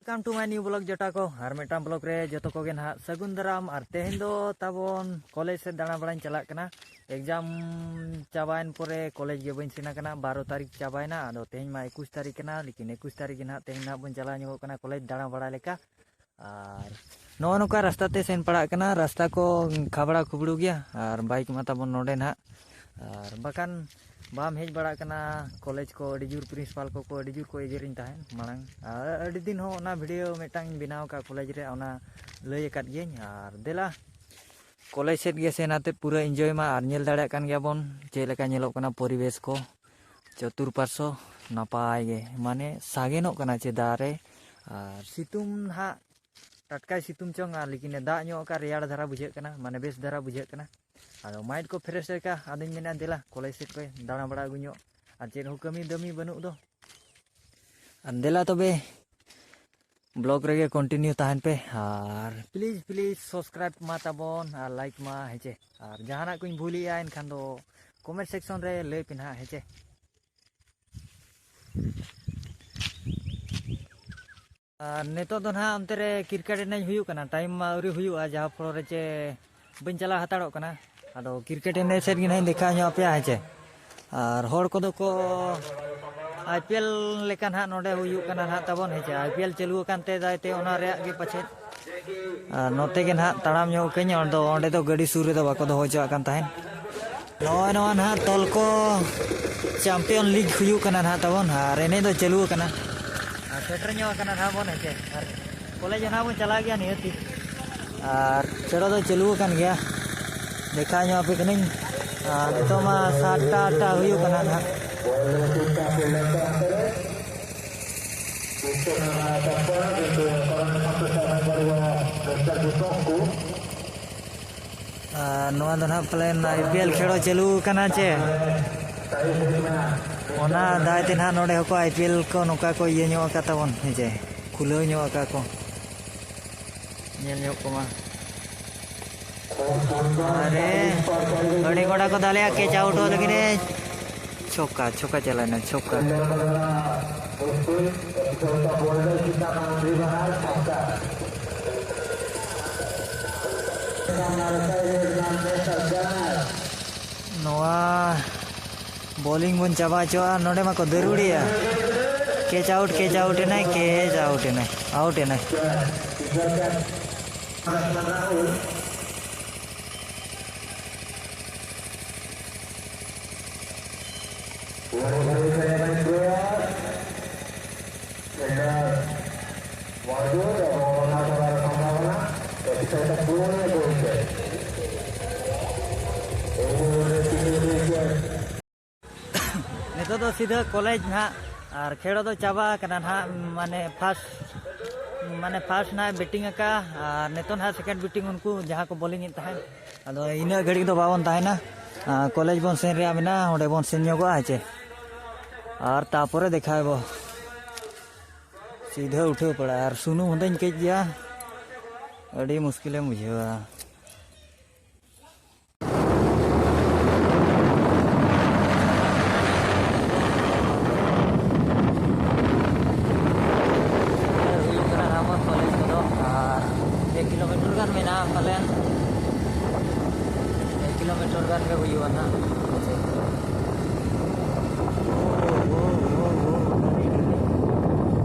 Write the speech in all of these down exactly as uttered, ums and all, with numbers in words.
Welcome to my new vlog ᱡᱚᱴᱟ ᱠᱚ, ᱟᱨ ᱢᱤᱫᱴᱟᱝ vlog ᱨᱮ ᱡᱚᱛᱚ ᱠᱚᱜᱮ ᱱᱟᱦᱟᱜ ᱥᱟᱹᱜᱩᱱ ᱫᱟᱨᱟᱢ᱾ ᱟᱨ ᱛᱮᱦᱮᱧ ᱫᱚ ᱛᱟᱵᱚᱱ ᱠᱚᱞᱮᱡᱽ ᱥᱮᱫ ᱫᱟᱬᱟ ᱵᱟᱲᱟᱧ ᱪᱟᱞᱟᱜ ᱠᱟᱱᱟ᱾ ᱮᱠᱡᱟᱢ ᱪᱟᱵᱟᱭᱮᱱ ᱯᱚᱨᱮ ᱠᱚᱞᱮᱡᱽ ᱜᱮ ᱵᱟᱹᱧ ᱥᱮᱱ ᱟᱠᱟᱱᱟ᱾ ᱵᱟᱨᱚ ᱛᱟᱹᱨᱤᱠᱷ ᱪᱟᱵᱟᱭᱮᱱᱟ, ᱟᱫᱚ ᱛᱮᱦᱮᱧ ᱢᱟ ᱮᱠᱩᱥ ᱛᱟᱹᱨᱤᱠᱷ ᱠᱟᱱᱟ, ᱞᱮᱠᱤᱱ ᱮᱠᱩᱥ ᱛᱟᱹᱨᱤᱠᱷ ᱜᱮ ᱱᱟᱦᱟᱜ ᱛᱮᱦᱮᱧ ᱱᱟᱦᱟᱜ ᱵᱚᱱ ᱪᱟᱞᱟᱣ ᱧᱚᱜᱚᱜ ᱠᱟᱱᱟ ᱠᱚᱞᱮᱡᱽ ᱫᱟᱬᱟ ᱵᱟᱲᱟ ᱞᱮᱠᱟ᱾ ᱟᱨ ᱱᱚᱜᱼᱚ ᱱᱚᱝᱠᱟ ᱨᱟᱥᱛᱟ ᱛᱮ ᱥᱮᱱ ᱯᱟᱲᱟᱜ ᱠᱟᱱᱟ, ᱨᱟᱥᱛᱟ ᱠᱚ ᱠᱷᱟᱵᱽᱲᱟ ᱠᱷᱩᱵᱽᱲᱩ ᱜᱮᱭᱟ᱾ ᱟᱨ ᱵᱟᱭᱤᱠ ᱢᱟ ᱛᱟᱵᱚᱱ ᱱᱚᱰᱮ ᱱᱟᱦᱟᱜ, ᱟᱨ ᱵᱟᱠᱷᱟᱱ ᱵᱟᱢ ᱦᱮᱡ ᱵᱟᱲᱟᱜ ᱠᱟᱱᱟ ᱠᱚᱞᱮᱡᱽ ᱠᱚ, ᱟᱹᱰᱤ ᱡᱳᱨ ᱯᱨᱤᱱᱥᱤᱯᱟᱞ ᱠᱚᱠᱚ ᱟᱹᱰᱤ ᱡᱳᱨ ᱠᱚ ᱮᱜᱮᱨᱤᱧ ᱛᱟᱦᱮᱸᱫ ᱢᱟᱲᱟᱝ᱾ ᱟᱨ ᱟᱹᱰᱤ ᱫᱤᱱ ᱦᱚᱸ ᱚᱱᱟ ᱵᱷᱤᱰᱤᱭᱳ ᱢᱤᱫᱴᱟᱝ ᱤᱧ ᱵᱮᱱᱟᱣ ᱟᱠᱟᱫ ᱠᱚᱞᱮᱡᱽ ᱨᱮ, ᱚᱱᱟ ᱞᱟᱹᱭ ᱟᱠᱟᱫ ᱜᱤᱭᱟᱹᱧ᱾ ᱟᱨ ᱫᱮᱞᱟ ᱠᱚᱞᱮᱡᱽ ᱥᱮᱫ ᱜᱮ ᱥᱮᱱ ᱟᱛᱮ ᱯᱩᱨᱟᱹ ᱤᱱᱡᱚᱭ ᱢᱟ᱾ ᱟᱨ ᱧᱮᱞ ᱫᱟᱲᱮᱭᱟᱜ ᱠᱟᱱ ᱜᱮᱭᱟ ᱵᱚᱱ ᱪᱮᱫ ᱞᱮᱠᱟ ᱧᱮᱞᱚᱜ ᱠᱟᱱᱟ ᱯᱚᱨᱤᱵᱮᱥ ᱠᱚ, ᱪᱚᱛᱩᱨᱯᱟᱨᱥᱚ ᱱᱟᱯᱟᱭ ᱜᱮ, ᱢᱟᱱᱮ ᱥᱟᱜᱮᱱᱚᱜ ᱠᱟᱱᱟ ᱪᱮ ᱫᱟᱨᱮ᱾ ᱟᱨ ᱥᱤᱛᱩᱝ ᱱᱟᱦᱟᱜ ᱴᱟᱴᱠᱟᱭ ᱥᱤᱛᱩᱝ ᱪᱚᱝ, ᱟᱨ ᱞᱮᱠᱤᱱ ᱮ ᱫᱟᱜ ᱧᱚᱜ ᱟᱠᱟᱫ, ᱨᱮᱭᱟᱲ ᱫᱷᱟᱨᱟ ᱵᱩᱡᱷᱟᱹᱜ ᱠᱟᱱᱟ, ᱢᱟᱱᱮ ᱵᱮᱥ ᱫᱷᱟᱨᱟ ᱵᱩᱡᱷᱟᱹᱜ ᱠᱟᱱᱟ᱾ ᱟᱫᱚ ᱢᱟᱭᱤᱱᱰ ᱠᱚ ᱯᱷᱨᱮᱥ ᱞᱮᱠᱟ ᱟᱫᱚᱧ ᱢᱮᱱᱟ ᱫᱮᱞᱟ ᱠᱚᱞᱮᱡᱽ ᱥᱮᱫ ᱠᱚ ᱫᱟᱬᱟ ᱵᱟᱲᱟ ᱟᱹᱜᱩ ᱧᱚᱜ, ᱟᱨ ᱪᱮᱫ ᱦᱚᱸ ᱠᱟᱹᱢᱤ ᱫᱟᱹᱢᱤ ᱵᱟᱹᱱᱩᱜ ᱫᱚ᱾ ᱟᱨ ᱫᱮᱞᱟ ᱛᱚᱵᱮ ᱵᱞᱚᱜ ᱨᱮᱜᱮ ᱠᱚᱱᱴᱤᱱᱤᱭᱩ ᱛᱟᱦᱮᱱ ᱯᱮ, ᱟᱨ ᱯᱞᱤᱡᱽ ᱯᱞᱤᱡᱽ ᱥᱟᱵᱥᱠᱨᱟᱭᱤᱵ ᱢᱟ ᱛᱟᱵᱚᱱ, ᱟᱨ ᱞᱟᱭᱤᱠ ᱢᱟ, ᱦᱮᱸ ᱪᱮ? ᱟᱨ ᱡᱟᱦᱟᱱᱟᱜ ᱠᱚᱧ ᱵᱷᱩᱞᱮᱜᱼᱟ ᱮᱱᱠᱷᱟᱱ ᱫᱚ ᱠᱚᱢᱮᱱᱴ ᱥᱮᱠᱥᱚᱱ ᱨᱮ ᱞᱟᱹᱭ ᱯᱮ ᱱᱟᱦᱟᱜ, ᱦᱮᱸ ᱪᱮ? ᱟᱨ ᱱᱤᱛᱚᱜ ᱫᱚ ᱱᱟᱦᱟᱜ ᱚᱱᱛᱮ ᱨᱮ ᱠᱨᱤᱠᱮᱴ ᱮᱱᱮᱡ ᱦᱩᱭᱩᱜ ᱠᱟᱱᱟ, ᱴᱟᱭᱤᱢ ᱢᱟ ᱟᱹᱣᱨᱤ ᱦᱩᱭᱩᱜᱼᱟ, ᱡᱟᱦᱟᱸ ᱯᱷᱚᱞᱚ ᱨᱮ ᱪᱮ ᱵᱟᱹᱧ ᱪᱟᱞᱟᱣ ᱦᱟᱛᱟᱲᱚᱜ ᱠᱟᱱᱟ᱾ ᱟᱫᱚ ᱠᱨᱤᱠᱮᱴ ᱮᱱᱮᱡ ᱥᱮᱫ ᱜᱮ ᱱᱟᱦᱟᱜ ᱤᱧ ᱫᱮᱠᱷᱟᱣ ᱧᱚᱜ ᱟᱯᱮᱭᱟ, ᱦᱮᱸ ᱪᱮ? ᱟᱨ ᱦᱚᱲ ᱠᱚᱫᱚ ᱠᱚ ᱟᱭ ᱯᱤ ᱮᱞ ᱞᱮᱠᱟ ᱱᱟᱦᱟᱜ ᱱᱚᱰᱮ ᱦᱩᱭᱩᱜ ᱠᱟᱱᱟ ᱱᱟᱦᱟᱜ ᱛᱟᱵᱚᱱ, ᱦᱮᱸ ᱪᱮ? ᱟᱭ ᱯᱤ ᱮᱞ ᱪᱟᱹᱞᱩ ᱟᱠᱟᱱ ᱛᱮ ᱫᱟᱭ ᱛᱮ ᱚᱱᱟ ᱨᱮᱭᱟᱜ ᱜᱮ ᱯᱟᱪᱮᱫ᱾ ᱟᱨ ᱱᱚᱛᱮ ᱜᱮ ᱱᱟᱦᱟᱜ ᱛᱟᱲᱟᱢ ᱧᱚᱜ ᱠᱟᱹᱧ, ᱚᱸᱰᱮ ᱫᱚ, ᱚᱸᱰᱮ ᱫᱚ ᱜᱟᱹᱰᱤ ᱥᱩᱨ ᱨᱮᱫᱚ ᱵᱟᱠᱚ ᱫᱚᱦᱚ ᱦᱚᱪᱚᱣᱟᱜ ᱠᱟᱱ ᱛᱟᱦᱮᱸᱫ᱾ ᱱᱚᱜᱼᱚᱭ ᱱᱚᱣᱟ ᱱᱟᱦᱟᱜ ᱛᱚᱞᱠᱚ ᱪᱟᱢᱯᱤᱭᱚᱱ ᱞᱤᱜᱽ ᱦᱩᱭᱩᱜ ᱠᱟᱱᱟ ᱱᱟᱦᱟᱜ ᱛᱟᱵᱚᱱ, ᱟᱨ ᱮᱱᱮᱡ ᱫᱚ ᱪᱟᱹᱞᱩ ᱟᱠᱟᱱᱟ᱾ ᱟᱨ ᱥᱮᱴᱮᱨ ᱧᱚᱜ ᱟᱠᱟᱱᱟ ᱱᱟᱦᱟᱜ ᱵᱚᱱ, ᱦᱮᱸ ᱪᱮ? ᱟᱨ ᱠᱚᱞᱮᱡᱽ ᱦᱚᱸ ᱱᱟᱦᱟᱜ ᱵᱚᱱ ᱪᱟᱞᱟᱜ ᱜᱮᱭᱟ ᱱᱤᱦᱟᱹᱛᱤ᱾ ᱟᱨ ᱠᱷᱮᱞᱳ ᱫᱚ ᱪᱟᱹᱞᱩ ᱟᱠᱟᱱ ᱜᱮᱭᱟ, ᱫᱮᱠᱷᱟᱣ ᱧᱚᱜ ᱟᱯᱮ ᱠᱟᱹᱱᱟᱹᱧ᱾ ᱟᱨ ᱱᱤᱛᱚᱜ ᱢᱟ ᱥᱟᱛᱴᱟ ᱟᱴᱴᱟ ᱦᱩᱭᱩᱜ ᱠᱟᱱᱟ ᱱᱟᱦᱟᱜ᱾ ᱟᱨ ᱱᱚᱣᱟ ᱫᱚ ᱱᱟᱦᱟᱜ ᱯᱟᱞᱮᱱ ᱟᱭ ᱯᱤ ᱮᱞ ᱠᱷᱮᱞᱳ ᱪᱟᱹᱞᱩ ᱠᱟᱱᱟ ᱪᱮ? ᱚᱱᱟ ᱫᱟᱭ ᱛᱮ ᱱᱟᱦᱟᱜ ᱱᱚᱰᱮ ᱦᱚᱸᱠᱚ ᱟᱭ ᱯᱤ ᱮᱞ ᱠᱚ ᱱᱚᱝᱠᱟ ᱠᱚ ᱤᱭᱟᱹ ᱧᱚᱜ ᱟᱠᱟᱫ ᱛᱟᱵᱚᱱ, ᱦᱮᱸ ᱪᱮ? ᱠᱷᱩᱞᱟᱹᱣ ᱧᱚᱜ ᱟᱠᱟᱫ ᱠᱚ᱾ ᱧᱮᱞ ᱧᱚᱜ ᱠᱚᱢᱟ᱾ ᱟᱨᱮ, ᱟᱹᱰᱤ ᱜᱚᱰᱟ ᱠᱚ ᱫᱟᱞᱮᱭᱟ, catch out ᱞᱟᱹᱜᱤᱫ ᱮ᱾ ᱪᱷᱚᱠᱟ, ᱪᱷᱚᱠᱟ ᱪᱟᱞᱟᱣᱮᱱᱟ, ᱪᱷᱚᱠᱟ᱾ School, छोटा border की बाउंड्री बाहर छक्का। ᱱᱚᱣᱟ bowling ᱵᱚᱱ ᱪᱟᱵᱟ ᱦᱚᱪᱚᱣᱟᱜᱼᱟ᱾ ᱱᱚᱰᱮ ᱢᱟᱠᱚ ᱫᱟᱹᱨᱩᱲᱤᱭᱟ᱾ Catch out, catch out ᱮᱱᱟᱭ, catch out ᱮᱱᱟᱭ, out ᱮᱱᱟᱭ᱾ ᱱᱤᱛᱚᱜ ᱫᱚ ᱥᱤᱫᱷᱟᱹ ᱠᱚᱞᱮᱡᱽ ᱱᱟᱦᱟᱜ, ᱟᱨ ᱠᱷᱮᱲᱚ ᱫᱚ ᱪᱟᱵᱟ ᱟᱠᱟᱱᱟ ᱱᱟᱦᱟᱜ, ᱢᱟᱱᱮ first, ᱢᱟᱱᱮ first ᱱᱟᱦᱟᱜ batting ᱟᱠᱟᱫᱼᱟ, ᱟᱨ ᱱᱤᱛᱚᱜ ᱱᱟᱦᱟᱜ second batting ᱩᱱᱠᱩ ᱡᱟᱦᱟᱸ ᱠᱚ bowling ᱮᱫ ᱛᱟᱦᱮᱸᱫ᱾ ᱟᱫᱚ ᱤᱱᱟᱹᱜ ᱜᱷᱟᱹᱲᱤᱡ ᱫᱚ ᱵᱟᱵᱚᱱ ᱛᱟᱦᱮᱱᱟ, ᱟᱨ ᱠᱚᱞᱮᱡᱽ ᱵᱚᱱ ᱥᱮᱱ ᱨᱮᱭᱟᱜ ᱢᱮᱱᱟᱜᱼᱟ, ᱚᱸᱰᱮ ᱵᱚᱱ ᱥᱮᱱ ᱧᱚᱜᱚᱜᱼᱟ, ᱦᱮᱸ ᱪᱮ? ᱟᱨ ᱛᱟᱯᱚᱨᱮ ᱫᱮᱠᱷᱟᱣᱟᱵᱚ᱾ ᱥᱤᱫᱷᱟᱹ ᱩᱴᱷᱟᱹᱣ ᱯᱟᱲᱟ, ᱟᱨ ᱥᱩᱱᱩᱢ ᱦᱚᱸᱫᱚᱧ ᱠᱟᱹᱡ ᱜᱮᱭᱟ, ᱟᱹᱰᱤ ᱢᱩᱥᱠᱤᱞᱮᱢ ᱵᱩᱡᱷᱟᱹᱣᱟ᱾ ᱦᱩᱭᱩᱜ ᱠᱟᱱᱟ ᱱᱟᱦᱟᱜ ᱠᱚᱞᱮᱡᱽ ᱠᱚᱫᱚ, ᱟᱨ ᱮᱠ ᱠᱤᱞᱳᱢᱤᱴᱟᱨ ᱜᱟᱱ ᱢᱮᱱᱟᱜᱼᱟ ᱯᱟᱞᱮᱱ, ᱮᱠ ᱠᱤᱞᱳᱢᱤᱴᱟᱨ ᱜᱟᱱ ᱜᱮ ᱦᱩᱭᱩᱜᱼᱟ ᱱᱟᱦᱟᱜ᱾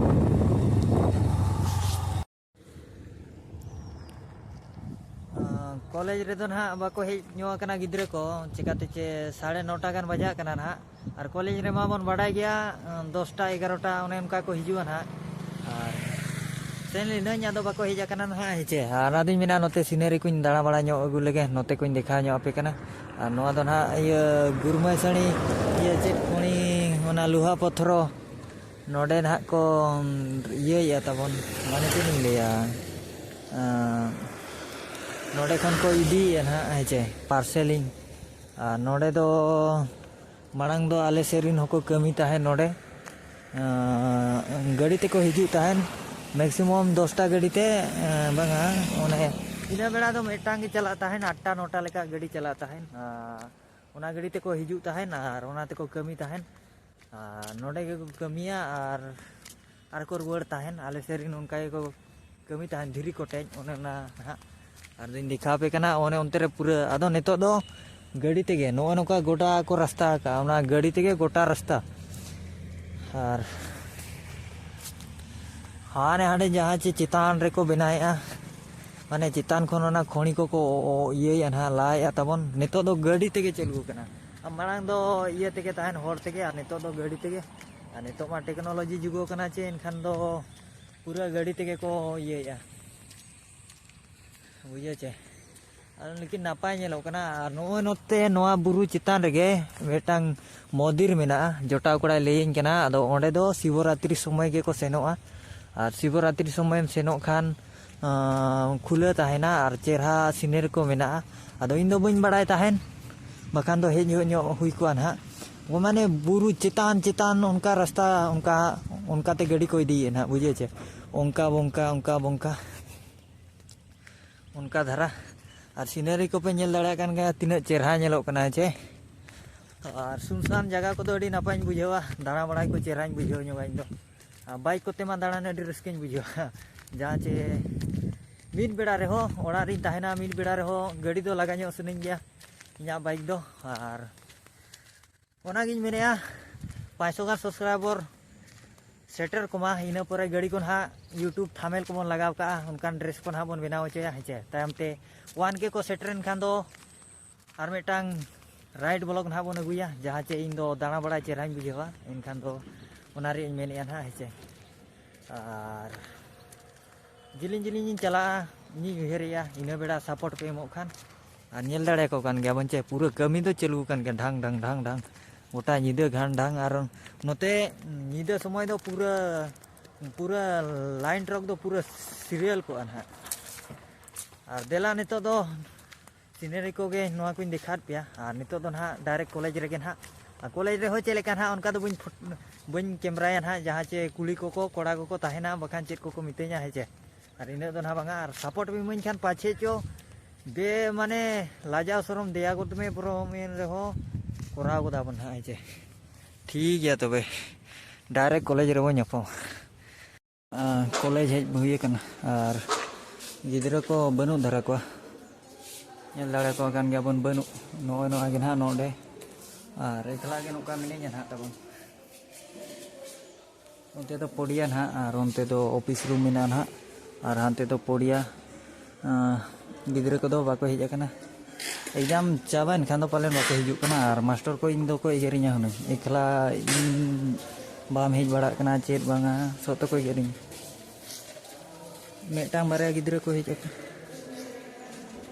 ᱠᱚᱞᱮᱡᱽ ᱨᱮᱫᱚ ᱱᱟᱦᱟᱜ ᱵᱟᱠᱚ ᱦᱮᱡ ᱧᱚᱜ ᱟᱠᱟᱱᱟ ᱜᱤᱫᱽᱨᱟᱹ ᱠᱚ, ᱪᱤᱠᱟᱹᱛᱮ ᱪᱮ ᱥᱟᱲᱮ ᱱᱚᱴᱟ ᱜᱟᱱ ᱵᱟᱡᱟᱜ ᱠᱟᱱᱟ ᱱᱟᱦᱟᱜ᱾ ᱟᱨ ᱠᱚᱞᱮᱡᱽ ᱨᱮᱢᱟ ᱵᱚᱱ ᱵᱟᱰᱟᱭ ᱜᱮᱭᱟ, ᱫᱚᱥᱴᱟ ᱮᱜᱟᱨᱚᱴᱟ ᱚᱱᱮ ᱚᱱᱠᱟ ᱠᱚ ᱦᱤᱡᱩᱜᱼᱟ ᱱᱟᱦᱟᱜ᱾ ᱟᱨ ᱥᱮᱱ ᱞᱤᱱᱟᱹᱧ, ᱟᱫᱚ ᱵᱟᱠᱚ ᱦᱮᱡ ᱟᱠᱟᱱᱟ ᱱᱟᱦᱟᱜ, ᱦᱮᱸ ᱪᱮ᱾ ᱟᱨ ᱟᱫᱚᱧ ᱢᱮᱱᱟ, ᱱᱚᱛᱮ ᱥᱤᱱᱟᱹᱨᱤ ᱠᱚᱧ ᱫᱟᱬᱟ ᱵᱟᱲᱟ ᱧᱚᱜ ᱟᱹᱜᱩ ᱞᱮᱜᱮ, ᱱᱚᱛᱮ ᱠᱚᱧ ᱫᱮᱠᱷᱟᱣ ᱧᱚᱜ ᱟᱯᱮ ᱠᱟᱱᱟ᱾ ᱟᱨ ᱱᱚᱣᱟ ᱫᱚ ᱱᱟᱦᱟᱜ ᱤᱭᱟᱹ ᱜᱩᱨᱢᱟᱹᱥᱟᱹᱲᱤ, ᱤᱭᱟᱹ ᱪᱮᱫ ᱠᱚ ᱢᱮᱱᱟ, ᱚᱱᱟ ᱞᱳᱦᱟ ᱯᱚᱛᱷᱨᱚ, ᱱᱚᱰᱮ ᱱᱟᱦᱟᱜ ᱠᱚ ᱤᱭᱟᱹᱭᱮᱫᱼᱟ ᱛᱟᱵᱚᱱ, ᱢᱟᱱᱮ ᱪᱮᱫ ᱤᱧ ᱞᱟᱹᱭᱟ, ᱟᱸ, ᱱᱚᱰᱮ ᱠᱷᱚᱱ ᱠᱚ ᱤᱫᱤᱭᱮᱫᱼᱟ ᱱᱟᱦᱟᱜ, ᱦᱮᱸ ᱪᱮ, parcelᱤᱝ᱾ ᱟᱨ ᱱᱚᱰᱮ ᱫᱚ ᱢᱟᱲᱟᱝ ᱫᱚ ᱟᱞᱮ ᱥᱮᱫ ᱨᱮᱱ ᱦᱚᱸᱠᱚ ᱠᱟᱹᱢᱤ ᱛᱟᱦᱮᱸᱫ ᱱᱚᱰᱮ, ᱟᱸ, ᱜᱟᱹᱰᱤ ᱛᱮᱠᱚ ᱦᱤᱡᱩᱜ ᱛᱟᱦᱮᱸᱫ, maximum ᱫᱚᱥᱴᱟ ᱜᱟᱹᱰᱤ ᱛᱮ, ᱟᱸ, ᱵᱟᱝᱟ, ᱚᱱᱮ ᱤᱱᱟᱹ ᱵᱮᱲᱟ ᱫᱚ ᱢᱤᱫᱴᱟᱝ ᱜᱮ ᱪᱟᱞᱟᱜ ᱛᱟᱦᱮᱸᱫ, ᱟᱴᱴᱟ ᱱᱚᱴᱟ ᱞᱮᱠᱟ ᱜᱟᱹᱰᱤ ᱪᱟᱞᱟᱜ ᱛᱟᱦᱮᱸᱫ᱾ ᱟᱨ ᱚᱱᱟ ᱜᱟᱹᱰᱤ ᱛᱮᱠᱚ ᱦᱤᱡᱩᱜ ᱛᱟᱦᱮᱸᱫ ᱟᱨ ᱚᱱᱟ ᱛᱮᱠᱚ ᱠᱟᱹᱢᱤ ᱛᱟᱦᱮᱸᱫ᱾ ᱟᱨ ᱱᱚᱰᱮ ᱜᱮᱠᱚ ᱠᱟᱹᱢᱤᱭᱟ ᱟᱨ ᱟᱨ ᱠᱚ ᱨᱩᱣᱟᱹᱲ ᱛᱟᱦᱮᱱ᱾ ᱟᱞᱮ ᱥᱮᱫ ᱨᱮᱱ ᱚᱱᱠᱟ ᱜᱮᱠᱚ ᱠᱟᱹᱢᱤ ᱛᱟᱦᱮᱱ, ᱫᱷᱤᱨᱤ ᱠᱚᱴᱮᱡ, ᱚᱱᱮ ᱚᱱᱟ ᱦᱟᱸᱜ᱾ ᱟᱨ ᱫᱚᱧ ᱫᱮᱠᱷᱟᱣ ᱟᱯᱮ ᱠᱟᱱᱟ ᱚᱱᱮ ᱚᱱᱛᱮ ᱨᱮ ᱯᱩᱨᱟᱹ᱾ ᱟᱫᱚ ᱱᱤᱛᱚᱜ ᱫᱚ ᱜᱟᱹᱰᱤ ᱛᱮᱜᱮ ᱱᱚᱜᱼᱚ ᱱᱚᱝᱠᱟ ᱜᱚᱴᱟ ᱠᱚ ᱨᱟᱥᱛᱟ ᱟᱠᱟᱫᱼᱟ, ᱚᱱᱟ ᱜᱟᱹᱰᱤ ᱛᱮᱜᱮ ᱜᱚᱴᱟ ᱨᱟᱥᱛᱟ᱾ ᱟᱨ ᱦᱟᱱᱮ ᱦᱟᱸᱰᱮ ᱡᱟᱦᱟᱸ ᱪᱮ ᱪᱮᱛᱟᱱ ᱨᱮᱠᱚ ᱵᱮᱱᱟᱣᱮᱫᱼᱟ, ᱢᱟᱱᱮ ᱪᱮᱛᱟᱱ ᱠᱷᱚᱱ ᱚᱱᱟ ᱠᱷᱚᱲᱤ ᱠᱚᱠᱚ ᱤᱭᱟᱹᱭᱮᱫᱼᱟ ᱱᱟᱦᱟᱜ, ᱞᱟᱭᱮᱫᱼᱟ ᱛᱟᱵᱚᱱ, ᱱᱤᱛᱚᱜ ᱫᱚ ᱜᱟᱹᱰᱤ ᱛᱮᱜᱮ ᱪᱟᱹᱞᱩ ᱟᱠᱟᱱᱟ᱾ ᱟᱨ ᱢᱟᱲᱟᱝ ᱫᱚ ᱤᱭᱟᱹ ᱛᱮᱜᱮ ᱛᱟᱦᱮᱱ, ᱦᱚᱲ ᱛᱮᱜᱮ, ᱟᱨ ᱱᱤᱛᱚᱜ ᱫᱚ ᱜᱟᱹᱰᱤ ᱛᱮᱜᱮ᱾ ᱟᱨ ᱱᱤᱛᱚᱜ ᱢᱟ ᱴᱮᱠᱱᱳᱞᱚᱡᱤ ᱡᱩᱜᱽ ᱠᱟᱱᱟ ᱪᱮ, ᱮᱱᱠᱷᱟᱱ ᱫᱚ ᱯᱩᱨᱟᱹ ᱜᱟᱹᱰᱤ ᱛᱮᱜᱮ ᱠᱚ ᱤᱭᱟᱹᱭᱮᱫᱼᱟ, ᱵᱩᱡᱷᱟᱹᱣ ᱪᱮ᱾ ᱟᱨ ᱞᱮᱠᱤᱱ ᱱᱟᱯᱟᱭ ᱧᱮᱞᱚᱜ ᱠᱟᱱᱟ᱾ ᱟᱨ ᱱᱚᱜᱼᱚᱭ ᱱᱚᱛᱮ ᱱᱚᱣᱟ ᱵᱩᱨᱩ ᱪᱮᱛᱟᱱ ᱨᱮᱜᱮ ᱢᱤᱫᱴᱟᱝ ᱢᱚᱱᱫᱤᱨ ᱢᱮᱱᱟᱜᱼᱟ, ᱡᱚᱴᱟᱣ ᱠᱚᱲᱟᱭ ᱞᱟᱹᱭᱟᱹᱧ ᱠᱟᱱᱟ᱾ ᱟᱫᱚ ᱚᱸᱰᱮ ᱫᱚ ᱥᱤᱵᱚᱨᱟᱛᱨᱤ ᱥᱚᱢᱚᱭ ᱜᱮᱠᱚ ᱥᱮᱱᱚᱜᱼᱟ᱾ ᱟᱨ ᱥᱤᱵᱚᱨᱟᱛᱨᱤ ᱥᱚᱢᱚᱭᱮᱢ ᱥᱮᱱᱚᱜ ᱠᱷᱟᱱ, ᱟᱸ, ᱠᱷᱩᱞᱟᱹ ᱛᱟᱦᱮᱱᱟ ᱟᱨ ᱪᱮᱨᱦᱟ ᱥᱤᱱᱮᱨᱤ ᱠᱚ ᱢᱮᱱᱟᱜᱼᱟ᱾ ᱟᱫᱚ ᱤᱧ ᱫᱚ ᱵᱟᱹᱧ ᱵᱟᱲᱟᱭ ᱛᱟᱦᱮᱱ, ᱵᱟᱠᱷᱟᱱ ᱫᱚ ᱦᱮᱡ ᱧᱚᱜ, ᱧᱚᱜ ᱦᱩᱭ ᱠᱚᱜᱼᱟ ᱱᱟᱦᱟᱜ᱾ ᱢᱟᱱᱮ ᱵᱩᱨᱩ ᱪᱮᱛᱟᱱ ᱪᱮᱛᱟᱱ ᱚᱱᱠᱟ ᱨᱟᱥᱛᱟ, ᱚᱱᱠᱟ, ᱚᱱᱠᱟᱛᱮ ᱜᱟᱹᱰᱤ ᱠᱚ ᱤᱫᱤᱭᱮᱫ ᱱᱟᱦᱟᱜ, ᱵᱩᱡᱷᱟᱹᱣ ᱪᱮ? ᱚᱱᱠᱟ ᱵᱚᱱᱠᱟ, ᱚᱱᱠᱟ ᱵᱚᱱᱠᱟ, ᱚᱱᱠᱟ ᱫᱷᱟᱨᱟ᱾ ᱟᱨ ᱥᱤᱱᱮᱨᱤ ᱠᱚᱯᱮ ᱧᱮᱞ ᱫᱟᱲᱮᱭᱟᱜ ᱠᱟᱱ ᱜᱮᱭᱟ, ᱛᱤᱱᱟᱹᱜ ᱪᱮᱨᱦᱟ ᱧᱮᱞᱚᱜ ᱠᱟᱱᱟ, ᱦᱮᱸ ᱪᱮ? ᱟᱨ ᱥᱩᱱᱥᱟᱱ ᱡᱟᱭᱜᱟ ᱠᱚᱫᱚ ᱟᱹᱰᱤ ᱱᱟᱯᱟᱭᱤᱧ ᱵᱩᱡᱷᱟᱹᱣᱟ, ᱫᱟᱬᱟ ᱵᱟᱲᱟᱭ ᱠᱚ ᱪᱮᱨᱦᱟᱧ ᱵᱩᱡᱷᱟᱹᱣ ᱧᱚᱜᱟ ᱤᱧ ᱫᱚ᱾ ᱟᱨ ᱵᱟᱭᱤᱠ ᱠᱚᱛᱮ ᱢᱟ ᱫᱟᱬᱟᱱ ᱟᱹᱰᱤ ᱨᱟᱹᱥᱠᱟᱹᱧ ᱵᱩᱡᱷᱟᱹᱣᱟ᱾ ᱡᱟᱦᱟᱸ ᱪᱮ ᱢᱤᱫ ᱵᱮᱲᱟ ᱨᱮᱦᱚᱸ ᱚᱲᱟᱜ ᱨᱤᱧ ᱛᱟᱦᱮᱱᱟ, ᱢᱤᱫ ᱵᱮᱲᱟ ᱨᱮᱦᱚᱸ ᱜᱟᱹᱰᱤ ᱫᱚ ᱞᱟᱜᱟ ᱧᱚᱜ ᱥᱟᱱᱟᱧ ᱜᱮᱭᱟ ᱤᱧᱟᱹᱜ ᱵᱟᱭᱤᱠ ᱫᱚ᱾ ᱟᱨ ᱚᱱᱟᱜᱤᱧ ᱢᱮᱱᱮᱫᱼᱟ, ᱯᱟᱸᱪᱥᱚ ᱜᱟᱱ ᱥᱟᱵᱥᱠᱨᱟᱭᱵᱟᱨ ᱥᱮᱴᱮᱨ ᱠᱚᱢᱟ, ᱤᱱᱟᱹ ᱯᱚᱨᱮ ᱜᱟᱹᱰᱤ ᱠᱚ ᱱᱟᱦᱟᱜ YouTube ᱛᱷᱟᱢᱮᱞ ᱠᱚᱵᱚᱱ ᱞᱟᱜᱟᱣ ᱠᱟᱜᱼᱟ, ᱚᱱᱠᱟᱱ ᱰᱨᱮᱥ ᱠᱚ ᱱᱟᱦᱟᱜ ᱵᱚᱱ ᱵᱮᱱᱟᱣ ᱦᱚᱪᱚᱭᱟ, ᱦᱮᱸ ᱪᱮ? ᱛᱟᱭᱚᱢ ᱛᱮ ᱚᱣᱟᱱ ᱠᱮ ᱠᱚ ᱥᱮᱴᱮᱨᱮᱱ ᱠᱷᱟᱱ ᱫᱚ ᱟᱨ ᱢᱤᱫᱴᱟᱝ ᱨᱟᱭᱤᱰ ᱵᱞᱚᱜ ᱱᱟᱦᱟᱜ ᱵᱚᱱ ᱟᱹᱜᱩᱭᱟ, ᱡᱟᱦᱟᱸ ᱪᱮ ᱤᱧ ᱫᱚ ᱫᱟᱬᱟ ᱵᱟᱲᱟᱭ ᱪᱮᱦᱨᱟᱧ ᱵᱩᱡᱷᱟᱹᱣᱟ, ᱮᱱᱠᱷᱟᱱ ᱫᱚ ᱚᱱᱟ ᱨᱮᱭᱟᱜ ᱤᱧ ᱢᱮᱱᱮᱫᱼᱟ ᱱᱟᱦᱟᱜ, ᱦᱮᱸ ᱪᱮ? ᱟᱨ ᱡᱮᱞᱮᱧ ᱡᱮᱞᱮᱧ ᱤᱧ ᱪᱟᱞᱟᱜᱼᱟ, ᱤᱧᱤᱧ ᱩᱭᱦᱟᱹᱨᱮᱜᱼᱟ, ᱤᱱᱟᱹ ᱵᱮᱲᱟ ᱥᱟᱯᱳᱨᱴ ᱯᱮ ᱮᱢᱚᱜ ᱠᱷᱟᱱ᱾ ᱟᱨ ᱧᱮᱞ ᱫᱟᱲᱮᱭᱟᱠᱚ ᱠᱟᱱ ᱜᱮᱭᱟ ᱵᱚᱱ ᱪᱮ, ᱯᱩᱨᱟᱹ ᱠᱟᱹᱢᱤ ᱫᱚ ᱪᱟᱹᱞᱩ ᱟᱠᱟᱱ ᱜᱮᱭᱟ, ᱰᱷᱟᱝ ᱰᱷᱟᱝ ᱰᱷᱟᱝ ᱰᱷᱟᱝ, ᱜᱚᱴᱟ ᱧᱤᱫᱟᱹ ᱜᱷᱟᱱ ᱰᱷᱟᱝ᱾ ᱟᱨ ᱱᱚᱛᱮ ᱧᱤᱫᱟᱹ ᱥᱚᱢᱚᱭ ᱫᱚ ᱯᱩᱨᱟᱹ, ᱯᱩᱨᱟᱹ ᱞᱟᱭᱤᱱ ᱴᱨᱟᱠ ᱫᱚ ᱯᱩᱨᱟᱹ ᱥᱤᱨᱤᱭᱟᱞ ᱠᱚᱜᱼᱟ ᱱᱟᱦᱟᱜ᱾ ᱟᱨ ᱫᱮᱞᱟ ᱱᱤᱛᱚᱜ ᱫᱚ ᱥᱤᱱᱟᱨᱤ ᱠᱚᱜᱮ ᱱᱚᱣᱟ ᱠᱚᱧ ᱫᱮᱠᱷᱟᱣᱟᱫ ᱯᱮᱭᱟ᱾ ᱟᱨ ᱱᱤᱛᱚᱜ ᱫᱚ ᱱᱟᱦᱟᱜ ᱰᱟᱭᱨᱮᱠᱴ ᱠᱚᱞᱮᱡᱽ ᱨᱮᱜᱮ ᱱᱟᱦᱟᱜ, ᱟᱨ ᱠᱚᱞᱮᱡᱽ ᱨᱮᱦᱚᱸ ᱪᱮᱫ ᱞᱮᱠᱟ ᱱᱟᱦᱟᱜ, ᱚᱱᱠᱟ ᱫᱚ ᱵᱟᱹᱧ ᱯᱷᱳᱴ-, ᱵᱟᱹᱧ ᱠᱮᱢᱨᱟᱭᱟ ᱱᱟᱦᱟᱜ, ᱡᱟᱦᱟᱸ ᱪᱮ ᱠᱩᱲᱤ ᱠᱚᱠᱚ, ᱠᱚᱲᱟ ᱠᱚᱠᱚ ᱛᱟᱦᱮᱱᱟ, ᱵᱟᱠᱷᱟᱱ ᱪᱮᱫ ᱠᱚᱠᱚ ᱢᱤᱛᱟᱹᱧᱟ, ᱦᱮᱸ ᱪᱮ? ᱟᱨ ᱤᱱᱟᱹᱜ ᱫᱚ ᱱᱟᱦᱟᱜ ᱵᱟᱝᱟ᱾ ᱟᱨ ᱥᱟᱯᱳᱨᱴ ᱯᱮ ᱤᱢᱟᱹᱧ ᱠᱷᱟᱱ ᱯᱟᱪᱷᱮ ᱪᱚ ᱵᱮ-, ᱢᱟᱱᱮ ᱞᱟᱡᱟᱣ ᱥᱚᱨᱚᱢ ᱫᱮᱭᱟ ᱜᱚᱫ ᱢᱮ ᱵᱨᱳ, ᱢᱮᱱ ᱨᱮᱦᱚᱸ ᱠᱚᱨᱟᱣ ᱜᱚᱫᱟ ᱵᱚᱱ ᱱᱟᱦᱟᱜ, ᱦᱮᱸ ᱪᱮ? ᱴᱷᱤᱠ ᱜᱮᱭᱟ, ᱛᱚᱵᱮ ᱰᱟᱭᱨᱮᱠᱴ ᱠᱚᱞᱮᱡᱽ ᱨᱮᱵᱚᱱ ᱧᱟᱯᱟᱢᱟ᱾ ᱠᱚᱞᱮᱡᱽ ᱦᱮᱡ ᱦᱩᱭ ᱟᱠᱟᱱᱟ ᱟᱨ ᱜᱤᱫᱽᱨᱟᱹ ᱠᱚ ᱵᱟᱹᱱᱩᱜ ᱫᱷᱟᱨᱟ ᱠᱚᱣᱟ᱾ ᱧᱮᱞ ᱫᱟᱲᱮ ᱠᱚ ᱠᱟᱱ ᱜᱮᱭᱟᱵᱚᱱ, ᱵᱟᱹᱱᱩᱜ᱾ ᱱᱚᱜᱼᱚᱭ ᱱᱚᱣᱟ ᱜᱮ ᱱᱟᱦᱟᱜ ᱱᱚᱰᱮ, ᱟᱨ ᱮᱠᱞᱟ ᱜᱮ ᱱᱚᱝᱠᱟ ᱢᱤᱱᱟᱹᱧᱟ ᱱᱟᱦᱟᱜ ᱛᱟᱵᱚᱱ᱾ ᱚᱱᱛᱮ ᱫᱚ ᱯᱚᱲᱤᱭᱟ ᱱᱟᱦᱟᱜ, ᱟᱨ ᱚᱱᱛᱮ ᱫᱚ ᱚᱯᱷᱤᱥ ᱨᱩᱢ ᱢᱮᱱᱟᱜᱼᱟ ᱱᱟᱦᱟᱜ, ᱟᱨ ᱦᱟᱱᱛᱮ ᱫᱚ ᱯᱚᱲᱤᱭᱟ᱾ ᱟᱸ, ᱜᱤᱫᱽᱨᱟᱹ ᱠᱚᱫᱚ ᱵᱟᱠᱚ ᱦᱮᱡ ᱟᱠᱟᱱᱟ᱾ ᱮᱠᱡᱟᱢ ᱪᱟᱵᱟᱭᱮᱱ ᱠᱷᱟᱱ ᱫᱚ ᱯᱟᱞᱮᱱ ᱵᱟᱠᱚ ᱦᱤᱡᱩᱜ ᱠᱟᱱᱟ, ᱟᱨ ᱢᱟᱥᱴᱚᱨ ᱠᱚ ᱤᱧ ᱫᱚᱠᱚ ᱮᱜᱮᱨᱤᱧᱟ ᱦᱩᱱᱟᱹᱝ, ᱮᱠᱞᱟ ᱤᱧ ᱵᱟᱢ ᱦᱮᱡ ᱵᱟᱲᱟᱜ ᱠᱟᱱᱟ ᱪᱮᱫ ᱵᱟᱝᱟ, ᱥᱚᱛ ᱛᱮᱠᱚ ᱮᱜᱮᱨᱤᱧᱟ᱾ ᱢᱤᱫᱴᱟᱝ ᱵᱟᱨᱭᱟ ᱜᱤᱫᱽᱨᱟᱹ ᱠᱚ ᱦᱮᱡ ᱟᱠᱟᱱᱟ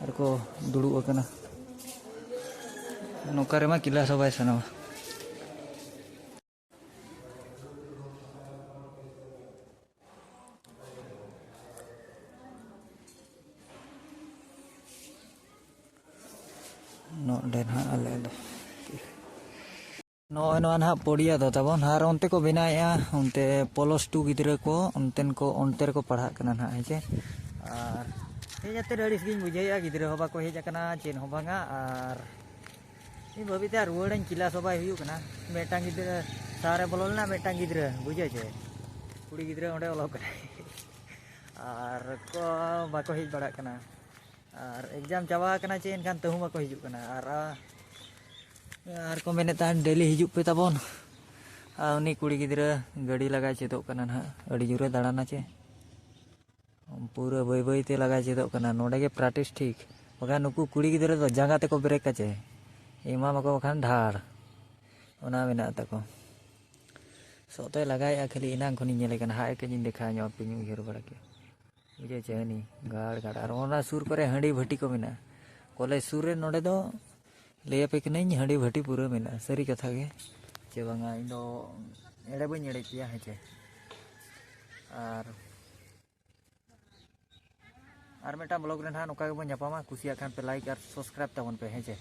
ᱟᱨ ᱠᱚ ᱫᱩᱲᱩᱵ ᱟᱠᱟᱱᱟ᱾ ᱱᱚᱝᱠᱟ ᱨᱮᱢᱟ ᱠᱮᱞᱟᱥ ᱦᱚᱸ ᱵᱟᱭ ᱥᱟᱱᱟᱣᱟ᱾ ᱱᱚᱰᱮ ᱱᱟᱦᱟᱜ ᱟᱞᱮ ᱫᱚ ᱱᱚᱜᱼᱚᱭ ᱱᱚᱣᱟ ᱱᱟᱦᱟᱜ ᱯᱚᱲᱤᱭᱟ ᱫᱚ ᱛᱟᱵᱚᱱ, ᱟᱨ ᱚᱱᱛᱮ ᱠᱚ ᱵᱮᱱᱟᱣᱮᱫᱼᱟ, ᱚᱱᱛᱮ ᱯᱞᱟᱥ ᱴᱩ ᱜᱤᱫᱽᱨᱟᱹ ᱠᱚ ᱚᱱᱛᱮᱱ ᱠᱚ ᱚᱱᱛᱮ ᱨᱮᱠᱚ ᱯᱟᱲᱦᱟᱜ ᱠᱟᱱᱟ ᱱᱟᱦᱟᱜ, ᱦᱮᱸ ᱪᱮ᱾ ᱟᱨ ᱦᱮᱡ ᱟᱛᱮᱫ ᱟᱹᱲᱤᱥ ᱜᱤᱧ ᱵᱩᱡᱷᱟᱹᱣᱮᱫᱼᱟ, ᱜᱤᱫᱽᱨᱟᱹ ᱦᱚᱸ ᱵᱟᱠᱚ ᱦᱮᱡ ᱟᱠᱟᱱᱟ, ᱪᱮᱫ ᱦᱚᱸ ᱵᱟᱝᱟ᱾ ᱟᱨ ᱤᱧ ᱵᱷᱟᱹᱵᱤᱛᱮ ᱨᱩᱣᱟᱹᱲᱟᱹᱧ, ᱠᱮᱞᱟᱥ ᱦᱚᱸ ᱵᱟᱭ ᱦᱩᱭᱩᱜ ᱠᱟᱱᱟ᱾ ᱢᱤᱫᱴᱟᱝ ᱜᱤᱫᱽᱨᱟᱹ ᱥᱟᱨᱮ ᱵᱚᱞᱚ ᱞᱮᱱᱟ, ᱢᱤᱫᱴᱟᱝ ᱜᱤᱫᱽᱨᱟᱹ, ᱵᱩᱡᱷᱟᱹᱣ ᱪᱮ, ᱠᱩᱲᱤ ᱜᱤᱫᱽᱨᱟᱹ ᱚᱸᱰᱮ ᱚᱞᱚᱜ ᱠᱟᱱᱟᱭ᱾ ᱟᱨ ᱠᱚ ᱵᱟᱠᱚ ᱦᱮᱡ ᱵᱟᱲᱟᱜ ᱠᱟᱱᱟ᱾ ᱟᱨ ᱮᱠᱡᱟᱢ ᱪᱟᱵᱟ ᱟᱠᱟᱱᱟ ᱪᱮ, ᱮᱱᱠᱷᱟᱱ ᱛᱟᱹᱦᱩ ᱵᱟᱠᱚ ᱦᱤᱡᱩᱜ ᱠᱟᱱᱟ᱾ ᱟᱨ ᱟᱨ ᱠᱚ ᱢᱮᱱᱮᱫ ᱛᱟᱦᱮᱱ, "ᱰᱮᱞᱤ ᱦᱤᱡᱩᱜ ᱯᱮ ᱛᱟᱵᱚᱱ᱾" ᱟᱨ ᱩᱱᱤ ᱠᱩᱲᱤ ᱜᱤᱫᱽᱨᱟᱹ ᱜᱟᱹᱰᱤ ᱞᱟᱜᱟᱭ ᱪᱮᱫᱚᱜ ᱠᱟᱱᱟ ᱱᱟᱦᱟᱜ, ᱟᱹᱰᱤ ᱡᱳᱨᱮ ᱫᱟᱬᱟᱱᱟ ᱪᱮ, ᱯᱩᱨᱟᱹ ᱵᱟᱹᱭ ᱵᱟᱹᱭ ᱛᱮ ᱞᱟᱜᱟᱭ ᱪᱮᱫᱚᱜ ᱠᱟᱱᱟ᱾ ᱱᱚᱰᱮ ᱜᱮ ᱯᱨᱮᱠᱴᱤᱥ ᱴᱷᱤᱠ, ᱵᱟᱠᱷᱟᱱ ᱱᱩᱠᱩ ᱠᱩᱲᱤ ᱜᱤᱫᱽᱨᱟᱹ ᱫᱚ ᱡᱟᱸᱜᱟ ᱛᱮᱠᱚ ᱵᱨᱮᱠᱟ ᱪᱮ, ᱮᱢᱟᱢᱟᱠᱚ ᱵᱟᱠᱷᱟᱱ ᱰᱷᱟᱲ, ᱚᱱᱟ ᱢᱮᱱᱟᱜ ᱛᱟᱠᱚ᱾ ᱥᱚᱜ ᱛᱚᱭ ᱞᱟᱜᱟᱭᱮᱫᱼᱟ ᱠᱷᱟᱹᱞᱤ, ᱮᱱᱟᱝ ᱠᱷᱚᱱᱤᱧ ᱧᱮᱞᱮ ᱠᱟᱱᱟ, ᱦᱟᱜ ᱮ ᱠᱟᱹᱡ ᱤᱧ ᱫᱮᱠᱷᱟᱣ ᱧᱚᱜ ᱟᱯᱮᱧ, ᱩᱭᱦᱟᱹᱨ ᱵᱟᱲᱟ ᱠᱮᱫᱼᱟ᱾ ᱵᱩᱡᱷᱟᱹᱣ ᱪᱮ, ᱦᱟᱹᱱᱤ ᱜᱟᱲ ᱜᱟᱲ, ᱟᱨ ᱚᱱᱟ ᱥᱩᱨ ᱠᱚᱨᱮ ᱦᱟᱺᱰᱤ ᱵᱷᱟᱹᱴᱤ ᱠᱚ ᱢᱮᱱᱟᱜᱼᱟ᱾ ᱠᱚᱞᱮᱡᱽ ᱥᱩᱨ ᱨᱮ ᱱᱚᱰᱮ ᱫᱚ ᱞᱟᱹᱭ ᱟᱯᱮ ᱠᱟᱹᱱᱟᱹᱧ, ᱦᱟᱺᱰᱤ ᱵᱷᱟᱹᱴᱤ ᱯᱩᱨᱟᱹ ᱢᱮᱱᱟᱜᱼᱟ, ᱥᱟᱹᱨᱤ ᱠᱟᱛᱷᱟ ᱜᱮ ᱪᱮ ᱵᱟᱝᱟ, ᱤᱧ ᱫᱚ ᱮᱲᱮ ᱵᱟᱹᱧ ᱮᱲᱮ ᱯᱮᱭᱟ, ᱦᱮᱸ ᱪᱮ᱾ ᱟᱨ ᱟᱨ ᱢᱤᱫᱴᱟᱝ ᱵᱞᱚᱜᱽ ᱨᱮ ᱱᱟᱦᱟᱜ ᱱᱚᱝᱠᱟ ᱜᱮᱵᱚᱱ ᱧᱟᱯᱟᱢᱟ᱾ ᱠᱩᱥᱤᱭᱟᱜ ᱠᱷᱟᱱ ᱯᱮ ᱞᱟᱭᱤᱠ ᱟᱨ ᱥᱟᱵᱥᱠᱨᱟᱭᱤᱵᱽ ᱛᱟᱵᱚᱱ ᱯᱮ, ᱦᱮᱸ ᱪᱮ᱾